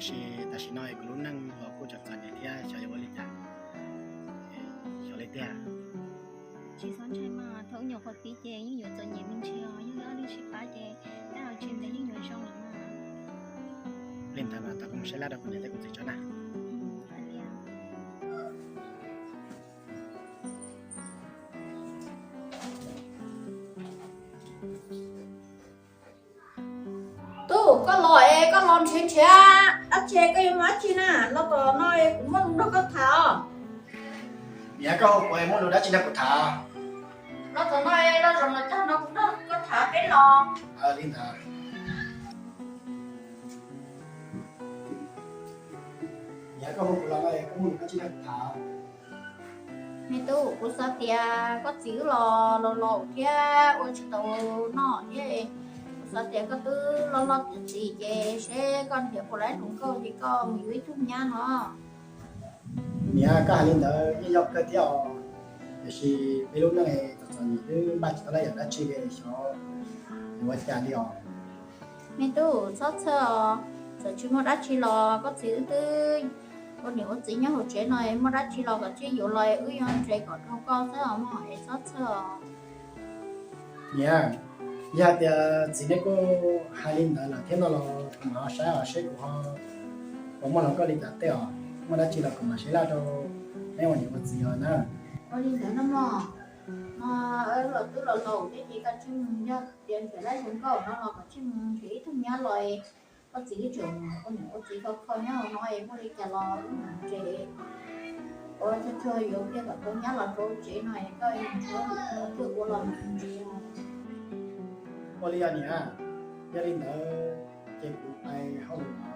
Tab sis tam sim no kuv lub neej los kuj txom txom nyem thiab, xyov yuav ua li cas, xyov li tiag. Tsis txhob ntshai mas, thaum wb nyuam qhuav pib ces yeej yuav txom nyem me ntsis os, yog leej twg sib pab ces tej zaum tsis ntev yeej yuav zoo lawm mas. Li ntawd mas tau koj mus saib laj rau kuv niam thiab kuv txiv tso na. Tub, koj los es koj los nrhiav nrhiav dab tsi, koj yuav mus dab tsi na? Los tom no es kuv muaj lus nrog koj tham os. Niam, koj hu kuv es muaj lus dab tsi nrog kuv tham? Los tom no es los zaum no cog no kuv nrog koj tham peb los. Li ntawd. Niam, koj hu kuv los no es koj muaj lus dab tsi nrog kuv tham? Me tub, kuv xav tias koj txiv wb los laus laus thiab ua tsis tau noj thiab, kuv xav tias koj twb loj loj tiav txiv ces seb koj nrhiav puas laib hluas nkauj ces koj mus yuav ib tug nyab no. Niam, koj hais li ntawd yeej yog kawg thiab os, tiam sis peb lub neej txom txom nyem twb npaj tsis tau laj yam dab tsi li, xyov yuav ua cas li os. Me tub, txhob txhawj os, txawm tsis muaj dab tsi los koj txiv wb twb ua niam ua txiv nyob hauv tsev no, muaj dab tsi los kom tsij yuav los wb yuav nres kom dhau koj xwb os mog, es txhob txhawj os. Niam, yog hais tias txiv neb kuj hais li ntawd lawm thiab no los kuv mam ho saib os, seb kuv ho puas muaj hluas nkauj li cas tej os, muaj dab tsi los kuv mam seb laj rau neb ua niam ua txiv os na. Ua li ntawd no mog, no los twb los laus thiab ces koj tsij mus, yog tias nrhiav laib hluas nkauj no los kom tsij mus nrhiav ib tug nyab los, koj txiv wb tseem ua niam ua txiv khov kho nyob hauv no es muaj li cas los wb mam nres. Ua tsuag tsuag yuav kiag kom tau nyab los rau tsev no es koj mus tsuag ua los mam nres. Ua li os niam, yog li ntawd ces kuv pais hauj lwm os.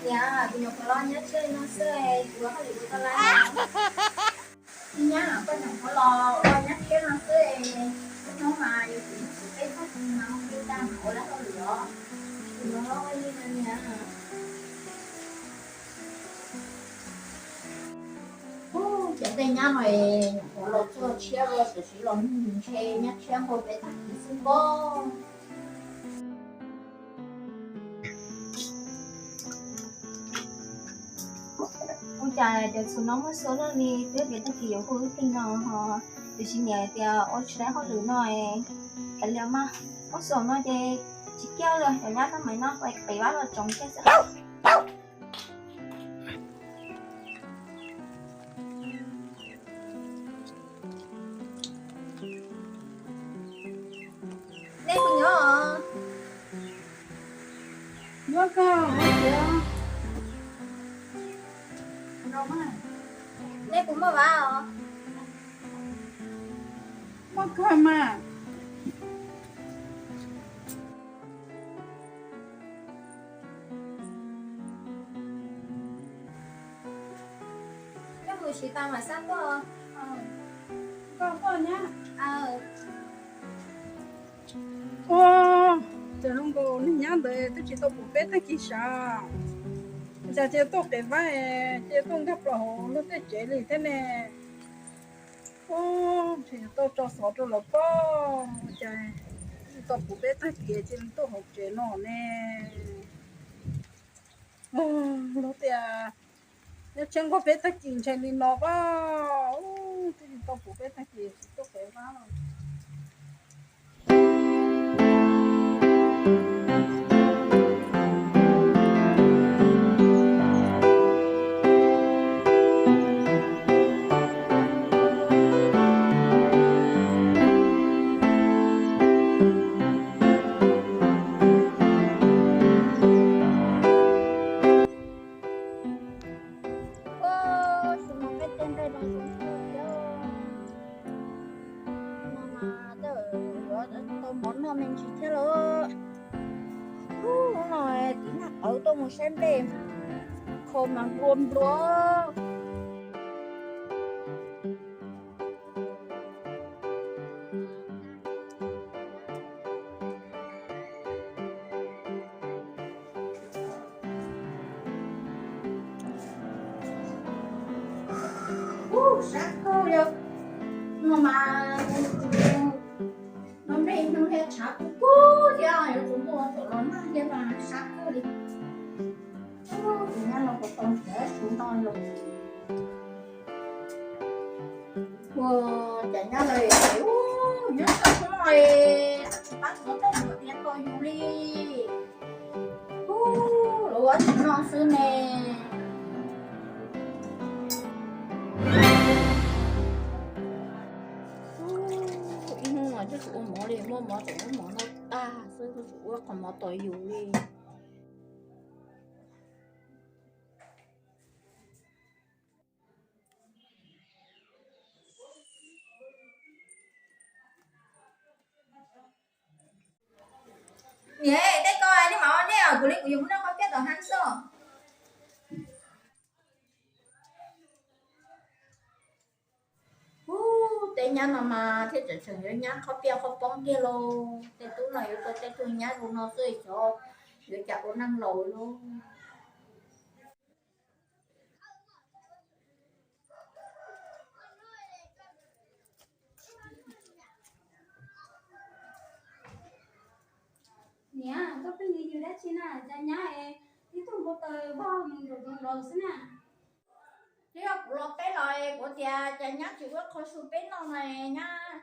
Niam, kuv nyuam qhuav los nyab tsiab li no xwb, kuv ua hauj lwm ua tau lawm. Nyab, koj nyuam qhuav los ua nyab tsiab no xwb, hnub no mas yuav tsum peb tag kis mas ua peb tag mas ua lawm hauj lwm os. Kuv los ua li no niam. Cov tej nyab no nyuam qhuav los txog tshiab los tiam sis los ntshe nyab tshiab nqua peb tag kis xwb pob. Ua cas cov txhuv no muaj xua luaj li, twb tias tag kis yuav hu wb tij no ho, tiam sis niam tias ua tsis tau hauj lwm no es kav liam mas, muaj xua no ces tsis kiaj li, cov nyab tag mam no qiv vab los tsoov kiag xwb. Nej puas nyob os? Nyob kawg, nyob kawg. Nej puas muaj vab os? Muaj kawg mas. Koj mus siv tas mam xab tuaj. Koj tuaj nyab. Ua cas zoo nkaus niag nyab ntawd twb tsis tau pum peb tag kis sav, cas cia tuaj qiv vab, cia tuaj nkag plaws hauv luag tej tsev li thiab ne. Ua, ntshe yuav tau tso xov rau lawv pob, cas twb tsis tau pum peb tag kis cia li tuaj hauv tsev no ne. Luag tias nyob tshiab nquag peb tag kis ntshe li no pob, twb tsis tau pum peb tag kis tsis tuaj qiv vab. Ua, tus no peb tej nqaij no zoo kawg thiab. Saib nplej, kho mas nplua nplua. Ub, sab kawg li. No mas, no nplej hnub thiab tshav kub kub thiab, yuav tsum muaj thaum los nag thiab mas sab kawg li. Tus nyab no puas tau nrhiav tsis nto yus. Ua cas nyab lawv, ub, nyob txog hnub no tsis pab tuav tej nyuam tiav tau yus li. Ub, lawv ua tsis noj xwb ne. Ub, ib hnub no twb tsis ua mov li, muaj mov tseem muab mov noj tag xwb, twb tsis ua qhov mov tos yus li. Niam, tej ko nej mam ua nej os, kuv li kuv yuav mus noj qhob piaj tom hab xwb os. Ub, tej nyab no mas thiaj tseem tseem yuav nyab qhob piaj qhob poob kiag lauj. Tej tub no yuav tau tej tug nyab zoo no xwb xyov yuav cas ua neej laus lauj. Niam, koj pheej ywg ywg dab tsi na, cas nyab es tib tug npau taws vog mus nraum zoov nraud xwb na. Twb yog kuv los peb los es kuv tias cas nyab tsis ua qhov su peb noj no, nyab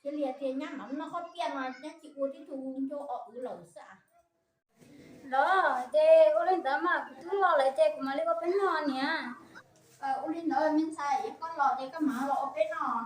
cia li tias nyab mam noj qhob piaj no, nyab cia ua tib tug ncauj o wv lawm xwb. Los ces ua li ntawd mas kuv twb los lawm ces kuv mam li ua peb noj niam. Ua li ntawd me ntxhais, koj los ces koj mam los ua peb noj.